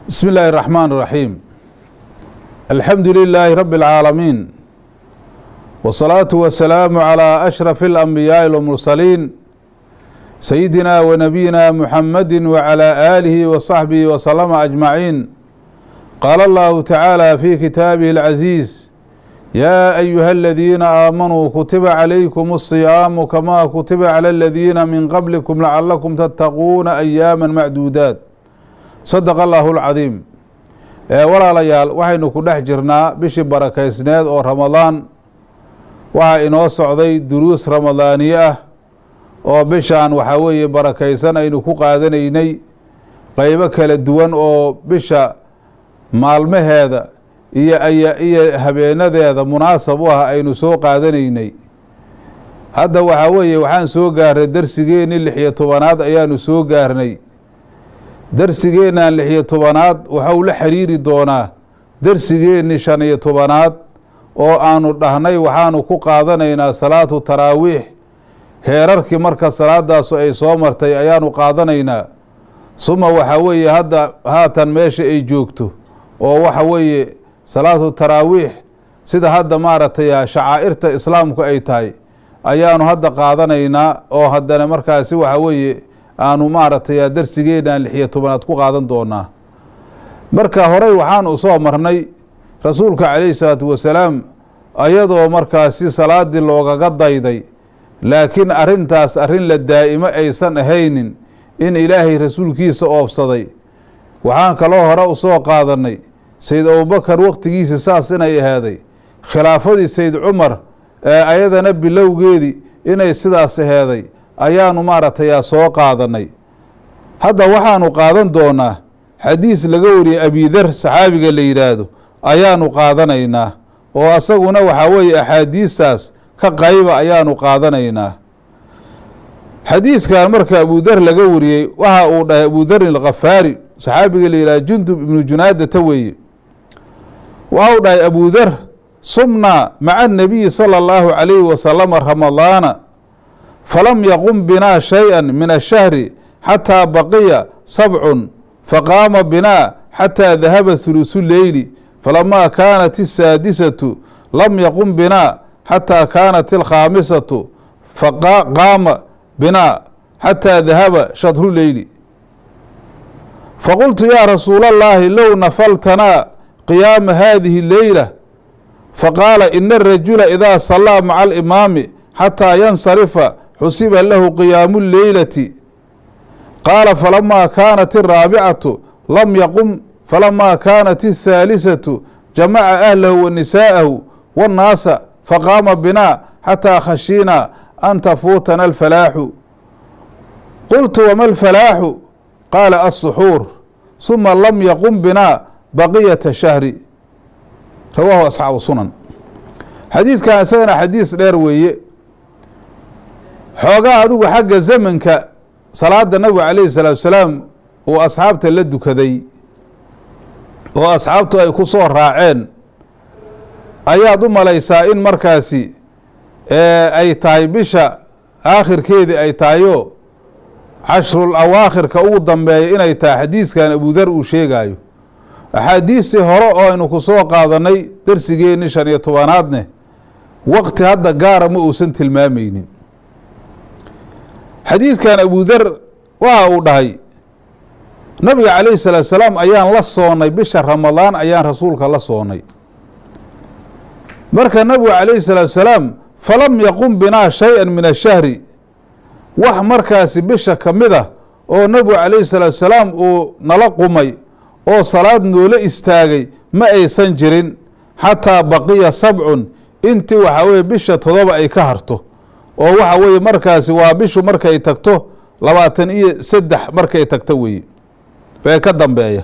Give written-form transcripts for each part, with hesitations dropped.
بسم الله الرحمن الرحيم، الحمد لله رب العالمين، والصلاة والسلام على أشرف الأنبياء والمرسلين، سيدنا ونبينا محمد وعلى آله وصحبه وسلم أجمعين. قال الله تعالى في كتابه العزيز: يا أيها الذين آمنوا كتب عليكم الصيام كما كتب على الذين من قبلكم لعلكم تتقون، أياما معدودات. صدق الله العظيم. Walaalayaal, waxaynu ku dhex jirnaa bishii barakaysneed oo Ramadaan. Waxaa inoo socday duruus ramadaaniye ah oo bishaan waxaa weeye barakaysan aynu ku qaadanaynay qeybo kala duwan oo bisha maalmaheeda iyo habeenadeeda munaasab u ah aynu soo qaadanaynay. Hadda waxaa weeye waxaan soo gaarnay darsigeenii 16aad ayaanu soo gaarnay. Darsigeennan 16aad waxau la xiriiri doonaa darsigeennii 15aad oo aanu dhahnay waxaanu ku qaadanaynaa salaatu taraawiix. Heerarkii marka salaadaasu ay soo martay ayaanu qaadanaynaa. Suma waxaa weeye hadda haatan meesha ay joogto oo waxa weeye salaatu taraawiix sida hadda maaragtay shacaa'irta islaamku ay tahay ayaanu hadda qaadanaynaa, oo haddana markaasi waxa weeye aanu maaragtay darsigeennan 16aad ku qaadan doonaa. Marka horey waxaan u soo marnay rasuulka calayhi salaatu wasalaam ayadoo markaasi salaadii loogaga dayday, laakiin arrintaas arrin la daa'imo aysan ahaynin, in Ilaahay rasuulkiisa oobsaday. Waxaan kaloo hore u soo qaadanay Sayid Abubakar waqtigiisa saas inay ahaaday, khilaafadii Sayid Cumar ee ayadana bilowgeedii inay sidaas aheeday ayaanu maaragtay soo qaadanay. Hadda waxaanu qaadan doonaa xadiis laga wariyey Abidar, saxaabiga la yidhaahdo, ayaanu qaadanaynaa, oo asaguna waxaa weeye axaadiistaas ka qayba ayaanu qaadanaynaa. Xadiiskan marka Abudar laga wariyey, waxa uu dhahay Abudarin Alkhafaari, saxaabiga la yidhahdo Jundub ibnu Junaadata weeye, waxa uu dhahay Abudar: "Sumnaa maca annabiyi sala allahu calayhi wasalama ramadaana, falam yaqum binaa shay-a min ashahri xataa baqiya sabcun, faqaama binaa xataa dahaba thuluthu leyli, falamaa kaanat asaadisatu lam yaqum binaa xataa kaanat alkhaamisatu, faqaama binaa xataa dahaba shadru leyli. Faqultu: yaa rasuula allahi, low nafaltanaa qiyaama hadihi leyla. Faqaala: ina arajula idaa sallaa maca alimaami xataa yansarifa xusiba lahu qiyaamu leylati. Qaala: falamaa kaanat araabicatu lam yaqum, falamaa kaanat ahaalisatu jamaca ahlahu wa nisaa'ahu waannaasa, faqaama binaa xataa khashiinaa an tafuutana alfalaaxu. Qultu: wama alfalaaxu? Qaala: alsuxuur. Suma lam yaqum binaa baqiyata shahri. Rawaahu asxaabu sunan." Xadiidkan isagana xadiis dheer weeye. Xoogaa adigu xagga zamanka salaada nabigu calayhi salaatu salaam uu asxaabta la dukaday oo asxaabtu ay ku soo raaceen ayaad u malaysaa in markaasi ay tahay bisha aakhirkeedii ay tahayo cashrul awaakhirka ugu dambeeya inay tahay xadiiskan Abudar uu sheegaayo. Axaadiistii hore oo aynu ku soo qaadanay darsigeenni 15aadne waqti hadda gaara ma uusan tilmaameynin. Xadiidkan Abudar waxa uu dhahay: nabiga calayhi salaatu salaam ayaan la soonnay, bisha Ramadaan ayaan rasuulka la soonnay. Marka nabigu calayhi salaatu salaam falam yaqum binaa shay-an min ashahri, wax markaasi bisha ka mid ah oo nabigu calayhi salaatu salaam uu nala qumay oo salaad noola istaagay ma aysan jirin, xataa baqiya sabcun, intii waxaa weeye bisha 7 ay ka harto, oo waxa weeye markaasi waa bishu markay tagto 23 markay tagto weeye bee ka dambeeya.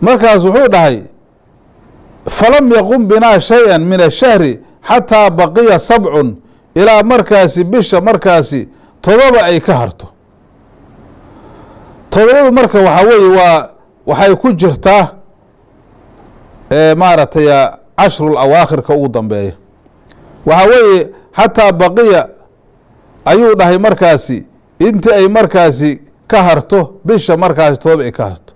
Markaas wuxuu dhahay: falam yaqum binaa shay-an min ashahri xataa baqiya sabcun, ilaa markaasi bisha markaasi 7 ay ka harto. Todobadu marka waxaa weeye waa waxay ku jirtaa maaragtay cashrul awaakhirka ugu dambeeya. Waxaa weeye xataa baqiya ayuu dhahay markaasi inti ay markaasi ka harto bisha markaasi 7 ay ka harto.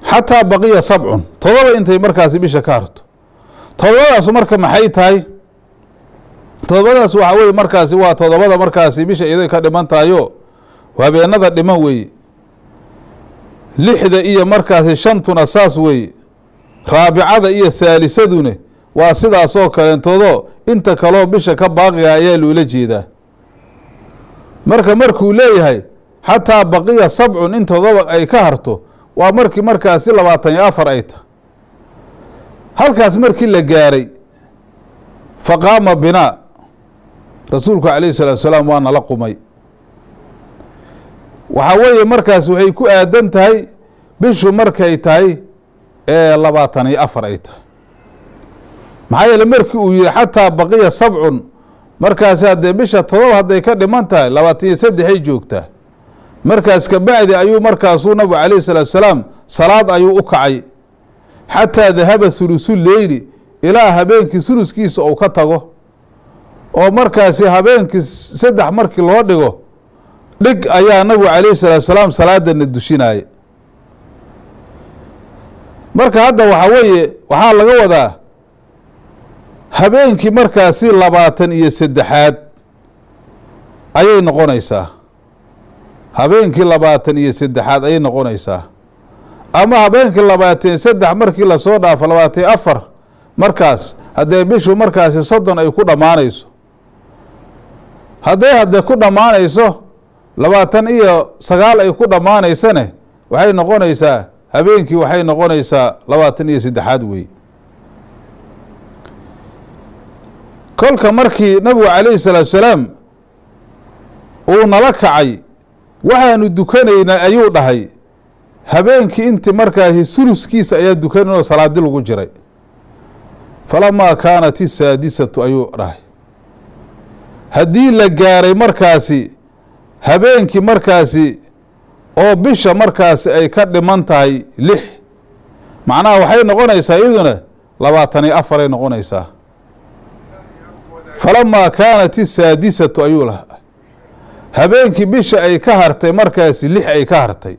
Xataa baqiya sabcun, 7 intay markaasi bisha ka harto. Todobadaasu marka maxay tahay? Todobadaas waxaa weye markaasi waa 7da markaasi bisha iyaday ka dhiman tahayo, habeenada dhiman weeye. 6da iyo markaasi 5tuna saas weeye. Raabicada iyo saalisadune waa sidaasoo kaleentoodoo inta kaloo bisha ka baaqiga ayaa loola jeedaa. Marka markuu leeyahay xataa baqiya sabcun, in 7 ay ka harto, waa markii markaasi 24 ay tahay. Halkaas markii la gaaray, faqaama binaa, rasuulku calayhi salaatu wasalaam waa nala qumay. Waxaa weeye markaas waxay ku aadan tahay bishu markay tahay ee 24 ay tahay. Maxaa yeele markii uu yihi xataa baqiya sabcun, markaasi haddee bisha 7 hadday ka dhiman tahay, 23ay joogtaa. Markaas kabacdi ayuu markaasuu nabigu calayhi salaatu wasalaam salaad ayuu u kacay, xataa dahaba thulusu leyli, ilaa habeenkii suluskiisa uu ka tago, oo markaasi habeenkii 3 markii loo dhigo dhig ayaa nabigu calayhi salaatu wasalaam salaadana dushinaaye. Marka hadda waxaa weeye waxaa laga wadaa habeenkii markaasi 23aad ayay noqonaysaa. Habeenkii 23aad ayay noqonaysaa, ama habeenkii 23 markii lasoo dhaafo 24, markaas haddee bishu markaasi 30 ay ku dhammaanayso. Hadday haddee ku dhammaanayso 29 ay ku dhammaanaysane, waxay noqonaysaa habeenkii waxay noqonaysaa 23aad wey. Kolka markii nabigu calayhi salaatu wasalaam uu nala kacay, waxaanu dukanaynaa ayuu dhahay habeenkii inti markaasi suluskiisa ayaa dukanayoo salaadi lagu jiray. Falamaa kaanat isaadisatu ayuu dhahay, haddii la gaaray markaasi habeenkii markaasi oo bisha markaasi ay ka dhiman tahay 6, macnaha waxay noqonaysaa iyaduna 24 ay noqonaysaa. Falamaa kaanat isaadisatu ayuu lahaa, habeenkii bisha ay ka hartay markaasi 6 ay ka hartay,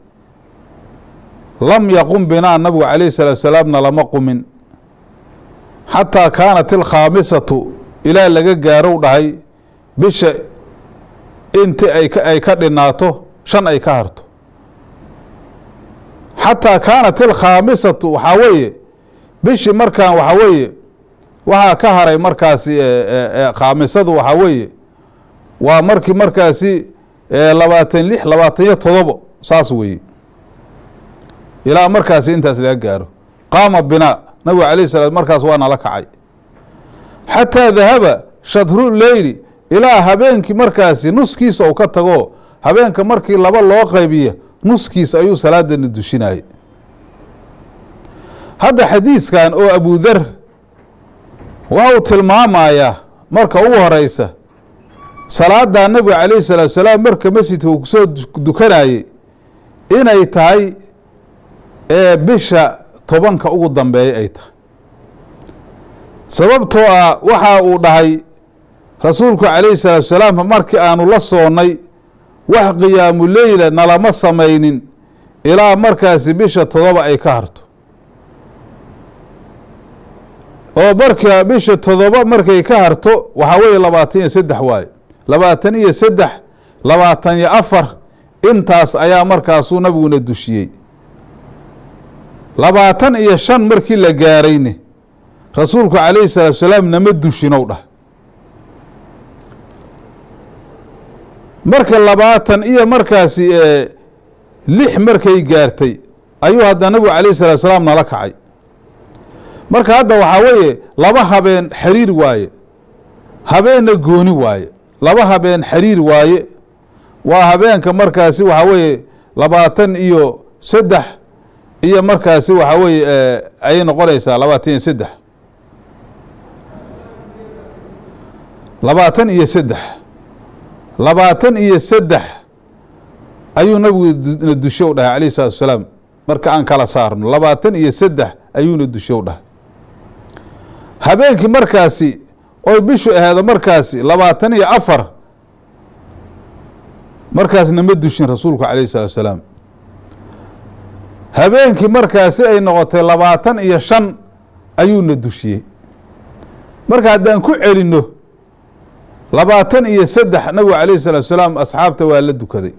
lam yaqum binaa, nabigu calayhi salaatu wasalaamna lama qumin, xataa kaanat alkhaamisatu, ilaa laga gaarow dhahay bisha inti ay ka dhinaato 5 ay ka harto. Xataa kaanat alkhaamisatu waxaa weeye bishii markaan waxaa weeye waxaa ka haray markaasi khaamisadu waxaa weeye waa markii markaasi 26, 27 saas weeye, ilaa markaasi intaas laga gaaro. Qaama binaa, nabigu calayhi salaam markaas waa nala kacay, xataa dahaba shadru leyli, ilaa habeenkii markaasi nuskiisa uu ka tago. Habeenka markii 2 loo qaybiyo nuskiisa ayuu salaadana dushinayay. Hadda xadiiskan oo Abudar waxa uu tilmaamayaa marka ugu horeysa salaada nabiga calayhi salaatu wasalaam marka masjidka uu kusoo dukanayay inay tahay ee bisha 10ka ugu dambeeya ay tahay. Sababtoo ah waxa uu dhahay rasuulku calayhi salaatu wasalaam markii aanu la soonnay wax qiyaamu leyla nalama samaynin ilaa markaasi bisha 7 ay ka harto. Oo marka bisha 7 markay ka harto waxaa weeye 23 waaye, 23, 24 intaas ayaa markaasuu nabiguna dushiyey. 25 markii la gaarayne rasuulku calayhi salaatu wasalaam nama dushinow dhah. Marka 20 iyo markaasi 6 markay gaartay ayuu hadda nabigu calayhi salaatu wasalaam nala kacay. Marka hadda waxaa weeye 2 habeen xiriir waaye, habeenna gooni waaye, 2 habeen xiriir waaye. Waa habeenka markaasi waxaa weeye 23 iyo markaasi waxaa weeye ayay noqonaysaa 23, 23, 23 ayuu nabigu na dushow dhahay calayhi salaatu wasalaam. Marka aan kala saarno 23 ayuuna dushow dhahay. Habeenkii markaasi oy bishu aheedo markaasi 24 markaas nama dushin rasuulku calayhi salaatu wasalaam. Habeenkii markaasi ay noqotay 25 ayuuna dushiyey. Marka haddaan ku celinno, 23 nabigu calayhi salaatu salaam asxaabta waa la dukaday,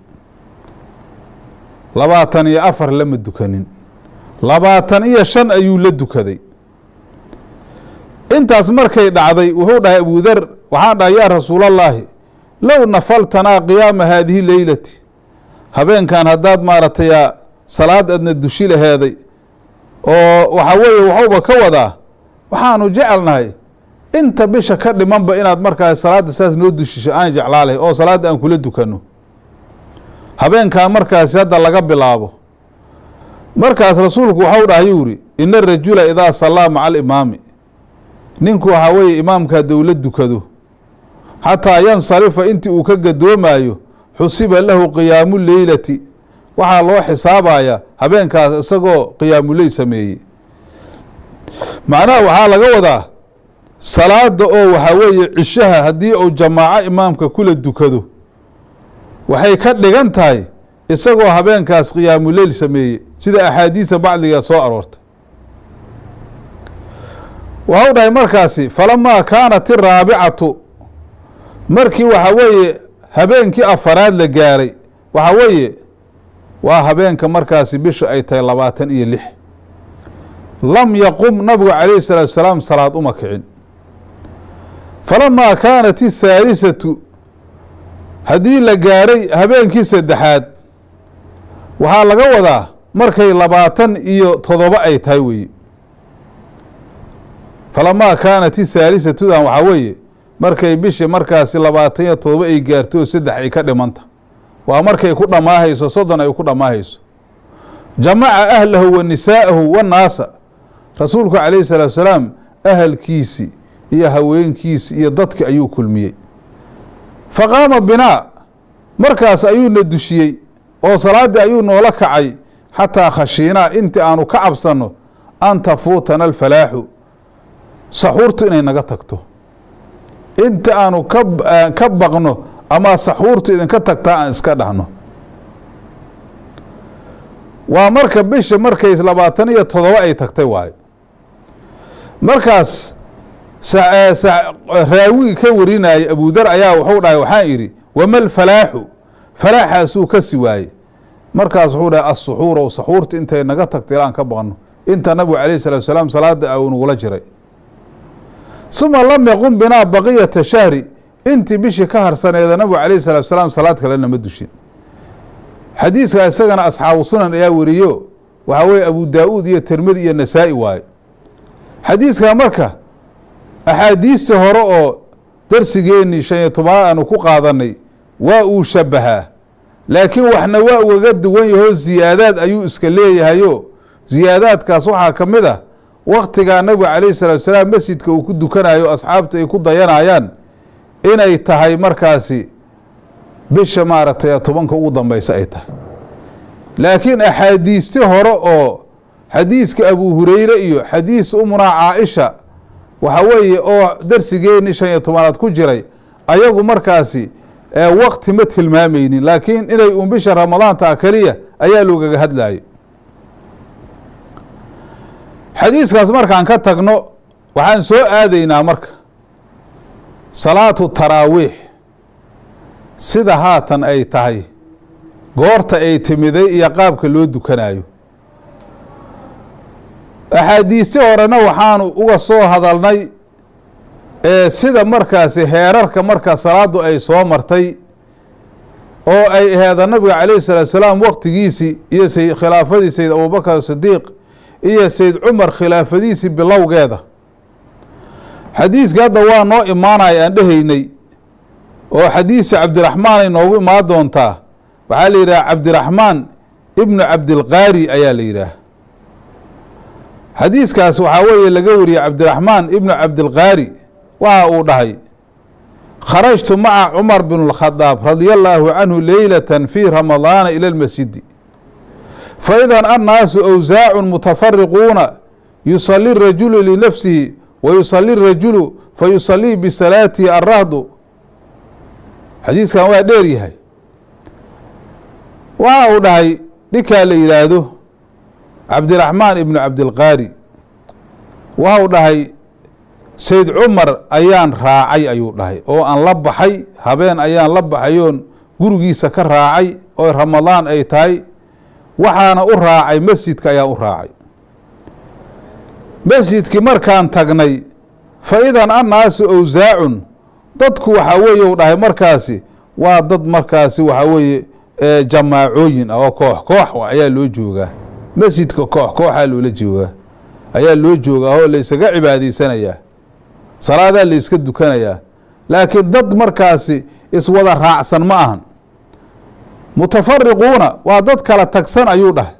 24 lama dukanin, 25 ayuu la dukaday. Intaas markay dhacday, wuxuu dhahay Abudar, waxaan dhahay: "Yaa rasuulallaahi, low nafaltanaa qiyaama haadihi leylati, habeenkan haddaad maaragtay salaad aadna dushi laheeday." Oo waxaa weeye, waxuuba ka wadaa, waxaanu jecelnahay inta bisha ka dhimanba inaad markaas salaadda saas noo dushisho aan jeclaa lahay, oo salaadda aan kula dukano habeenkan markaasi hadda laga bilaabo. Markaas rasuulku waxau dhahay, yuu yihi: "Ina arajula idaa sallaa maca alimaami," ninku waxaa weeye imaamka dowlad dukado, "xataa yansarifa," intii uu ka gadoomaayo, "xusiba lahu qiyaamu leylati," waxaa loo xisaabayaa habeenkaas isagoo qiyaamuleyl sameeyey. Macnaha waxaa laga wadaa salaada oo waxaa weeye cishaha, haddii uu jamaaco imaamka kula dukado, waxay ka dhigan tahay isagoo habeenkaas qiyaamuleyl sameeyey, sida axaadiisa bacdigeed soo aroortay. Waxau dhahay markaasi: "Falamaa kaanat iraabicatu," markii waxaa weeye habeenkii afaraad la gaaray, waxaa weeye waa habeenka markaasi bisha ay tahay 26, "lam yaqum," nabigu calayhi salaatu salaam salaad uma kicin. "Falamaa kaanat ithaalisatu," haddii la gaaray habeenkii saddexaad, waxaa laga wadaa markay 27 ay tahay weeye. "Falamaa kaanat ithaalisatudan" waxaa weeye markay bishii markaasi 27 ay gaarto oo 3 ay ka dhimanta, waa markay ku dhammaahayso 30 ay ku dhammaahayso. "Jamaca ahlahu wa nisaa'ahu wannaasa," rasuulku calayhi salaatu salaam ahalkiisi iyo haweenkiisi iyo dadki ayuu kulmiyey. "Faqaama binaa," markaas ayuuna dushiyey oo salaaddii ayuu noola kacay, "xataa khashiinaa," intii aanu ka cabsanno, "an tafuutana alfalaaxu," saxuurtu inay naga tagto, inta aanu ka baqno ama saxuurtu idinka tagtaa aan iska dhahno. Waa marka bisha markay 27 ay tagtay waayo. Markaas raawigii ka warinayay Abudar ayaa wuxuu dhahay: "Waxaan idhi: wama alfalaaxu?" Falaaxaasuu ka si waayey. Markaas wuxuu dhahay: "Assuxuura," saxuurta intay naga tagtay ilaan ka baqno, inta nabigu calayh salatu salaam salaada uu nagula jiray. "Suma lam yaqum binaa baqiyata shahri," intii bishii ka harsaneeda nabigu calayh salatu salaam salaad kalena ma dushin. Xadiiska isagana asxaabu sunan ayaa weriyo, waxaa weeye Abu daa-uud iyo Tirmidi iyo Nasaa-i waaye xadiiska. Marka axaadiista hore oo darsigeennii 15aad aanu ku qaadanay waa uu shabahaa, laakiin waxna waa ugaga duwan yahoo ziyaadaad ayuu iska leeyahayo. Ziyaadaadkaas waxaa ka mid ah waktigaa nabigu calayhi salaatu salaam masjidka uu ku dukanayo, asxaabta ay ku dayanayaan, inay tahay markaasi bisha maaragtay 10ka ugu dambeysa ay tahay. Laakiin axaadiisti hore oo xadiiska Abu Hureyre iyo xadiis umunaa Caaisha, waxa weeye oo darsigeennii 15aad ku jiray, ayagu markaasi wakti ma tilmaameynin, laakiin inay uun bisha Ramadaantaa keliya ayaa loogaga hadlayay. Xadiiskaas markaan ka tagno, waxaan soo aadaynaa marka salaatu taraawiix sida haatan ay tahay, goorta ay timiday iyo qaabka loo dukanayo. Axaadiisti horena waxaanu uga soo hadalnay sida markaasi heerarka marka salaaddu ay soo martay, oo ay aheeda nabiga calayhi salaatu salaam waqtigiisii iyo khilaafadii Sayid Abubakar Sidiiq iyo Sayid Cumar khilaafadiisii bilowgeeda. Xadiiska hadda waa noo imaanaya aan dhehaynay oo xadiisa Cabdiraxmaan ay noogu imaan doontaa. Waxaa la yidhaha Cabdiraxmaan ibnu Cabdilqaari ayaa la yidhaah. Xadiiskaas waxaa weeye laga wariyey Cabdiraxmaan ibnu Cabdilqaari. Waxa uu dhahay: "Kharajtu maca Cumar bn اlkhadaab radia allaahu canhu leylata fii ramadaana ila lmasjidi, faidan annaasu awsaacun mutafariquuna, yusali rajulu linafsihi wa yusali rajulu fayusalii bisalaatihi arahdu." Xadiiskan waa dheer yahay. Waxa uu dhahay ninkaa la yidhaahdo Cabdiraxmaan ibnu Cabdilqaari waxau dhahay, Sayd Cumar ayaan raacay, ayuu dhahay, oo aan la baxay, habeen ayaan la baxayoon gurigiisa ka raacay, oo Ramadaan ay tahay. Waxaana u raacay masjidka ayaan u raacay. Masjidkii markaan tagnay, fa idan annaasu awsaacun, dadku waxaa weeye, u dhahay, markaasi waa dad markaasi waxaa weeye jamaacooyin ah oo koox koox ayaa loo joogaa masjidka. Koox kooxaa loola joogaa, ayaa loo joogaa oo la ysaga cibaadaysanayaa, salaadaa la iska dukanayaa, laakiin dad markaasi iswada raacsan ma ahan. Mutafariquuna, waa dad kala tagsan, ayuu dhahay.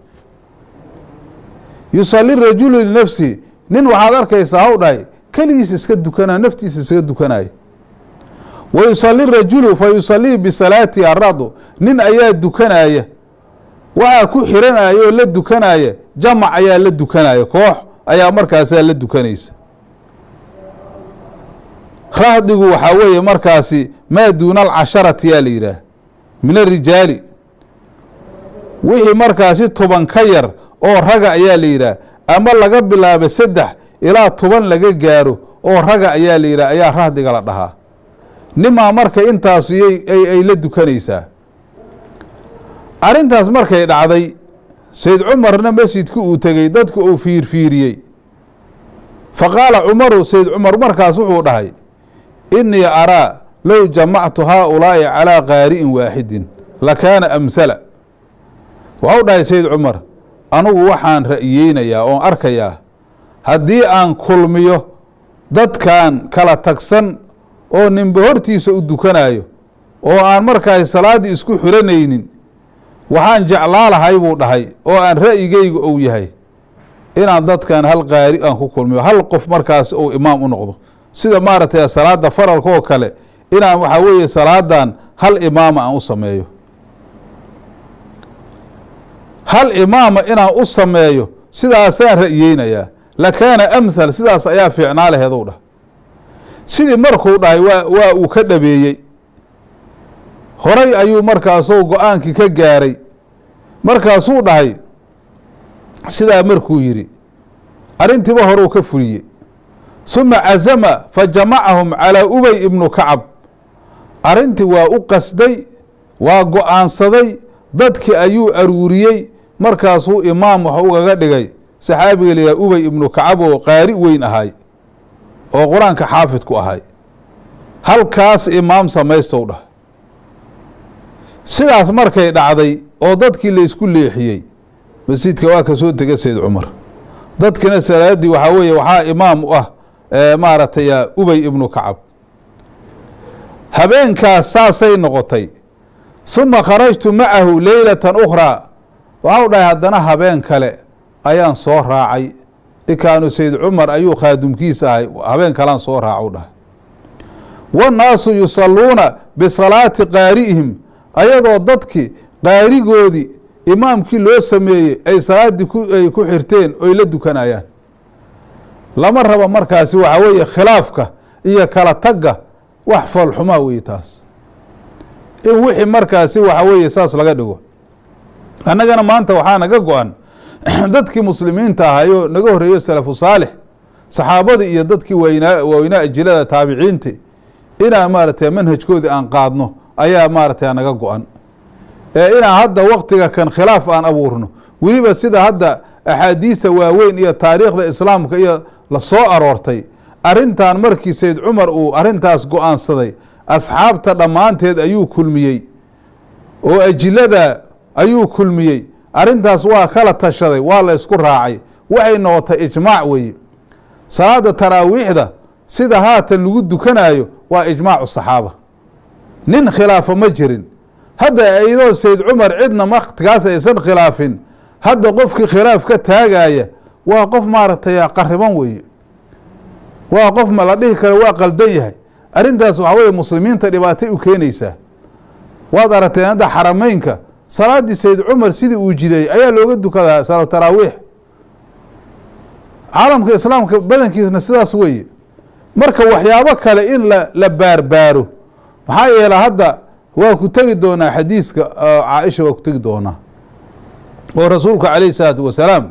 Yusali rajulu linafsihi, nin waxaad arkaysaa, haw dhahay, keligiis iska dukanaya, naftiisa iskaga dukanaya. Wa yusali rajulu fa yusalii bisalaatihi aradu, nin ayaa dukanaya, waxaa ku xiranaya oo la dukanaya jamac ayaa la dukanaya, koox ayaa markaasaa la dukanaysa. Rahdigu waxaa weeye markaasi maa duuna alcasharati yaa la yidhaah min arijaali, wixii markaasi 10 ka yar oo raga ayaa la yidhaah, ama laga bilaabo 3 ilaa 10 laga gaaro oo raga ayaa la yidhah, ayaa rahdiga la dhahaa. Nimaa marka intaas ay la dukanaysaa. Arrintaas markay dhacday, Sayd Cumarna masjidki uu tegey, dadka uu fiirfiiriyey, fa qaala Cumaru, Sayd Cumar markaas wuxuu dhahay: "Inii araa low jamactu haaulaa'i calaa qaari'in waaxidin lakaana amhala." Waxau dhahay Sayd Cumar: "Anugu waxaan ra'yeynayaa oon arkayaa haddii aan kulmiyo dadkan kala tagsan oo ninba hortiisa u dukanayo oo aan markaas salaaddii isku xiranaynin, waxaan jeclaa lahay," buu dhahay, "oo aan ra'yigeyga ou yahay inaan dadkan hal qaari aan ku kulmiyo, hal qof markaas ou imaam u noqdo, sida maaragtay salaada faralka oo kale, inaan waxaa weeye salaadan hal imaama aan u sameeyo, hal imaama inaan u sameeyo, sidaasaan ra'yeynayaa. Lakaana amhal, sidaas ayaa fiicnaa laheedow dhah." Sidii markuu dhahay, waa uu ka dhabeeyey. Horay ayuu markaasuu go-aankii ka gaaray. Markaasuu dhahay, sidaa markuu yidhi, arrintiiba horuu ka fuliyey. Suma cazama fa jamacahum calaa Ubay ibnu Kacab. Arrintii waa u qasday, waa go-aansaday, dadkii ayuu aruuriyey, markaasuu imaam wax ugaga dhigay saxaabiga la yidhaha Ubay ibnu Kacab, oo qaari weyn ahay oo Qur-aanka xaafidku ahay. "Halkaas imaam samaystow," dhah. Sidaas markay dhacday oo dadkii la isku leexiyey, masjidka waa kasoo tegay Sayd Cumar. Dadkina salaaddii waxaa weeye waxaa imaam u ah maaragtay Ubay ibnu Kacab. Habeenkaas saasay noqotay. Suma kharajtu macahu leylatan ukhraa, waxau dhahay, haddana habeen kale ayaan soo raacay. Ninkaanu Sayd Cumar ayuu khaadumkiisa ahay. Habeen kalean soo raacu dhahay. Wannaasu yusalluuna bisalaati qaari'ihim, ayadoo dadki qaarigoodii, imaamkii loo sameeyey, ay salaaddii ay ku xirteen oy la dukanayaan. Lama rabo markaasi waxaa weeye khilaafka iyo kala tagga, wax foolxumaa weeye taas in wixii markaasi waxaa weeye saas laga dhigo. Annagana maanta waxaa naga go-an dadkii muslimiinta ahayoo naga horreeyo, salafu saalix, saxaabadii iyo dadkii waynaa waaweynaa, ajilada taabiciinti, inaan maaragtay manhajkoodii aan qaadno ayaa maaragtay naga go-an, ee inaan hadda waktiga kan khilaaf aan abuurno, weliba sida hadda axaadiista waaweyn iyo taariikhda islaamka iyo la soo aroortay. Arrintan markii Sayd Cumar uu arrintaas go-aansaday, asxaabta dhammaanteed ayuu kulmiyey oo ajilada ayuu kulmiyey. Arrintaas waa kala tashaday, waa la isku raacay, waxay noqotay ijmaac weeye. Salaada taraawiixda sida haatan lagu dukanayo waa ijmaacu saxaaba, nin khilaafa ma jirin. Hadda iyadoo Sayd Cumar cidna waktigaas aysan khilaafin, hadda qofkii khilaaf ka taagaya waa qof maaragtay qariban weeye, waa qof ma la dhihi karo waa qaldan yahay. Arrintaas waxaa weye muslimiinta dhibaatay u keenaysaa. Waad aragteen hadda xarameynka salaaddii Sayd Cumar sidii uu jideeyey ayaa looga dukadaa salaat taraawiix. Caalamka islaamka badankiisna sidaas weeye. Marka waxyaabo kale in la baarbaaro, maxaa yeele hadda waa ku tegi doonaa xadiiska Caaisha, waa ku tegi doonaa oo rasuulka calayhi salaatu wasalaam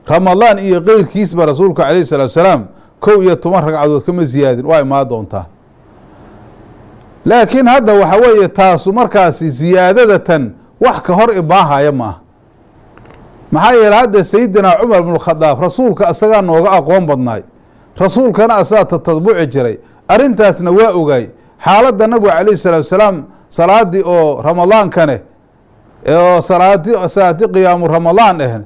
Ramadaan iyo keyrkiisba rasuulka calayh salaatu salaam 11 ragcadood kama ziyaadin, waa imaan doontaa. Laakiin hadda waxa weeye taasu markaasi ziyaadadatan wax ka hor ibaahaya maaha. Maxaa yeele hadda sayidina Cumar bnu Khadaab rasuulka asagaa nooga aqoon badnaay, rasuulkana asagaa tatadbuci jiray, arrintaasna waa ogaay xaaladda nabigu calayhi salaatu salaam. Salaadii oo ramadaankane oo salaadi qiyaamu ramadaan ah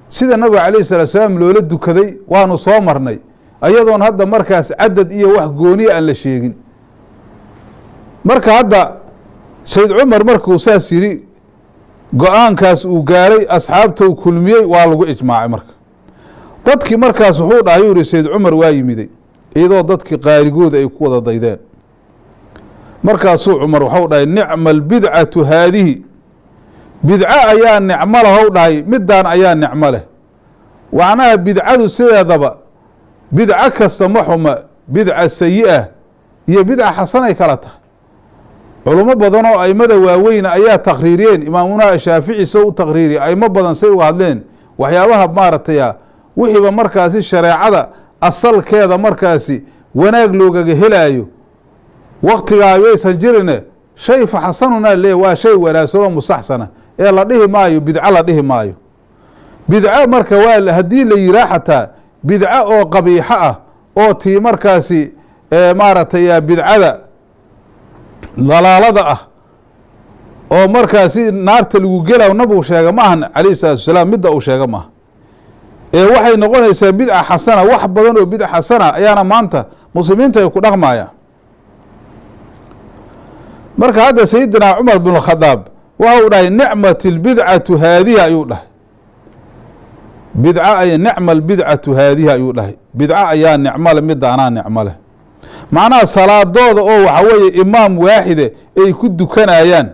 sida nabiga calayhi salaatu salaam loola dukaday waanu soo marnay, ayadoon hadda markaas cadad iyo wax gooniya aan la sheegin. Marka hadda Sayd Cumar markuu saas yidhi, go-aankaas uu gaaray, asxaabtou kulmiyey, waa lagu ijmaacay. Marka dadkii markaas wuxuu dhahay, yuu yihi Sayd Cumar waa yimiday iyadoo dadkii qaaligooda ay ku wada daydeen. Markaasuu Cumar waxau dhahay: "Nicma albidcatu haadihi." Bidco ayaa nicmo lahow dhahay, midaan ayaa nicmo leh. Macnaha bidcadu sideedaba bidco kasta ma xuma, bidca sayi-a iyo bidca xasanay kala tahay. Culimo badan oo aimada waaweyna ayaa takriiriyeen, Imaamuna Shaafici so u takriiriye, aimo badan say uga hadleen waxyaabaha maaragtay wixiiba markaasi shareecada asalkeeda markaasi wanaag loogaga helaayo waktigaa yaysan jirine, shay fa xasanuna lee, waa shay wanaagsan oo musaxsana ee la dhihi maayo bidco, la dhihi maayo bidco. Marka waa haddii la yiraa xataa bidco oo qabiixo ah oo tii markaasi maaragtay bidcada dalaalada ah oo markaasi naarta lagu gelayo nabigu sheega ma ahan calayhi salaatu wasalaam, midda uu sheega maaha ee waxay noqonaysaa bidca xasana. Wax badan oo bidca xasana ayaana maanta muslimiintu ay ku dhaqmayaan. Marka hadda Sayidina Cumar bin Khadaab waxa uu dhahay: "Nicmat albidcatu haadihi," ayuu dhahay. Bidca ay nicma albidcatu haadihi, ayuu dhahay. Bidco ayaa nicmo leh, midaanaa nicmo leh. Macnaha salaadooda oo waxa weeye imaam waaxide ay ku dukanayaan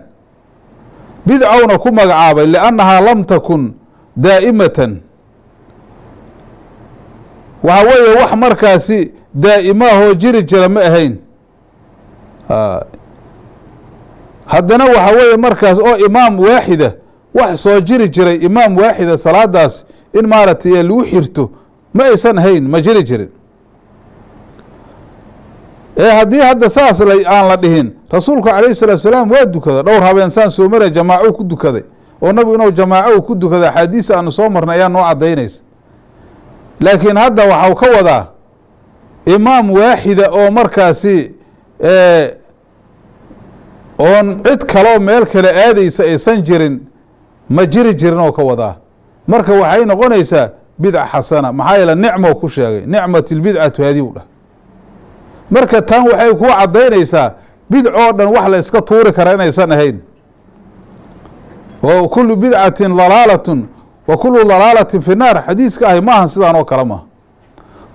bidcowna ku magacaabay, liannahaa lam takun daa'imatan. Waxa weeye wax markaasi daa'imaahoo jiri jira ma ahayn. Haddana waxa weeye markaas oo imaam waaxida wax soo jiri jiray, imaam waaxida salaadaas in maaragtay lagu xirto ma aysan ahayn, ma jiri jirin. Ee haddii hadda saas aan la dhihin, rasuulku calayhi salaatu salaam waa dukada dhowr habeen saan soo maray, jamaaco ku dukaday, oo nabigu inuu jamaaco ku dukaday axaadiis aanu soo marnay ayaa noo cadaynaysa. Laakiin hadda waxau ka wadaa imaam waaxida oo markaasi oon cid kaloo meel kale aadaysa aysan jirin, ma jiri jirin oo ka wadaa. Marka waxay noqonaysaa bidca xasana, maxaa yeele nicmo ku sheegay, "Nicmat ilbidcatu haadii," u dhah. Marka tan waxay kuu caddaynaysaa bidcoo dhan wax la iska tuuri kara inaysan ahayn, oo "Kullu bidcatin dalaalatun wa kullu dalaalatin fi naar" xadiiska ahi maahan sidaan oo kale maaha.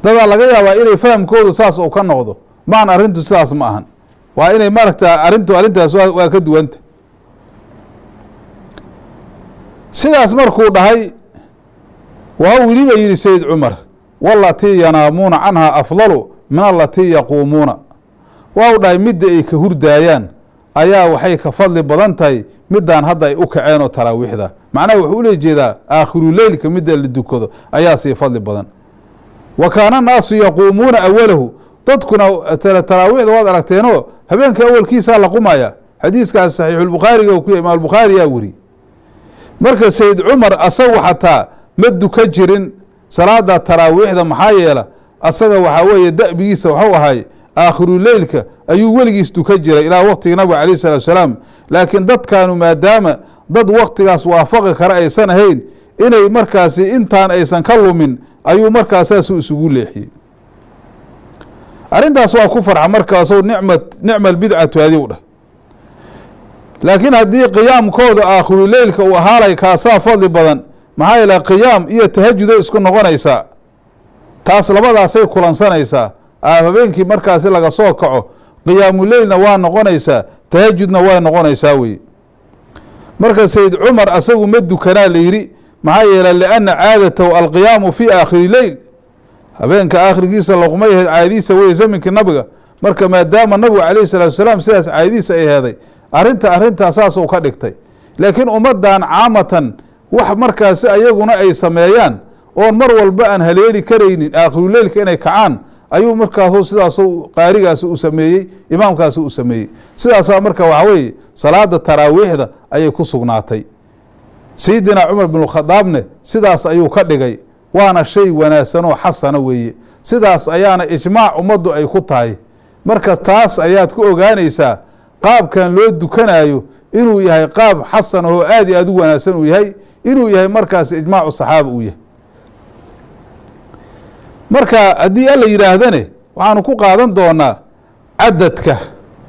Dadaa laga yaabaa inay fahamkoodu saas uu ka noqdo. Maahan, arrintu sidaas ma ahan. Waa inay maaragta arrintu arrintaas waa ka duwanta. Sidaas markuu dhahay, waa weliba yihi Sayid Cumar: "Walatii yanaamuuna canhaa afdalu min alatii yaquumuuna." Waa u dhahay midda ay ka hurdaayaan ayaa waxay ka fadli badan tahay midaan hadda ay u kaceen oo taraawiixda. Macnaha wuxuu ula jeedaa aakhiruleylka midda la dukado ayaa sii fadli badan. Wa kaana annaasu yaquumuuna awalahu. Dadkuna taraawiixda waad aragteenoo habeenka awalkiisaa la qumaya. Xadiiskaas saxiixulbukhaariga ku imaam Bukhaari yaa weri. Marka Sayid Cumar asagu xataa ma dukan jirin salaada taraawiixda, maxaa yeela asaga waxaa weeye da'bigiisa waxuu ahay aakhiruleylka ayuu weligiis dukan jiray ilaa waqtigii nabiga calayh salatu salaam. Laakiin dadkaanu maadaama dad waktigaas waafaqi kara aysan ahayn, inay markaasi intaan aysan ka lumin ayuu markaas saasuu isugu leexiyey. Arrintaas waa ku farxa markaasou "Nicma albidcatu haadii," u dhah. Laakiin haddii qiyaamkooda aakhiruleylka uu ahaalay, kaasaa fadli badan, maxaa yeele qiyaam iyo tahajuday isku noqonaysaa taas, labadaasay kulansanaysaa. Habeenkii markaasi laga soo kaco qiyaamuleylna waa noqonaysaa, tahajudna way noqonaysaa weye. Marka Sayid Cumar asagu ma dukanaa la yidhi, maxaa yeele lianna caadatahu alqiyaamu fii aakhiri leyl, habeenka aakhirkiisa loqmay ahayd caadadiisa weye zaminkii nabiga. Marka maadaama nabigu calayhi salaatu wasalaam sidaas caadadiisa ay heeday, arrintaa saasuu ka dhigtay. Laakiin ummaddan caamatan wax markaasi ayaguna ay sameeyaan Oon mar walba aan haleeli karaynin aakhiruleylka inay kacaan, ayuu markaasu sidaasu qaarigaasi u sameeyey, imaamkaasi u sameeyey. Sidaasaa marka waxaa weeye salaada taraawiixda ayay ku sugnaatay. Sayidina Cumar binu Khadaabne sidaas ayuu ka dhigay, waana shay wanaagsanoo xasana weeye. Sidaas ayaana ijmaac ummaddu ay ku tahay. Marka taas ayaad ku ogaanaysaa qaabkan loo dukanayo inuu yahay qaab xasan oo aad iyo aad u wanaagsan uu yahay, inuu yahay markaas ijmaacu saxaaba uu yahay. Marka haddii Alla yidhaahdane, waxaanu ku qaadan doonaa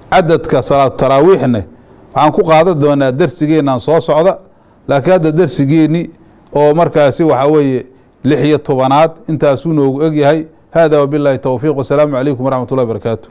cadadka salaatu taraawiixne, waxaan ku qaadan doonaa darsigeennan soo socda. Laakiin hadda darsigeeni oo markaasi waxaa weeye 16aad intaasuu noogu egyahay. Hada wabillahi towfiiq, wasalaamu calaykum waraxmat ullahi barakaatu.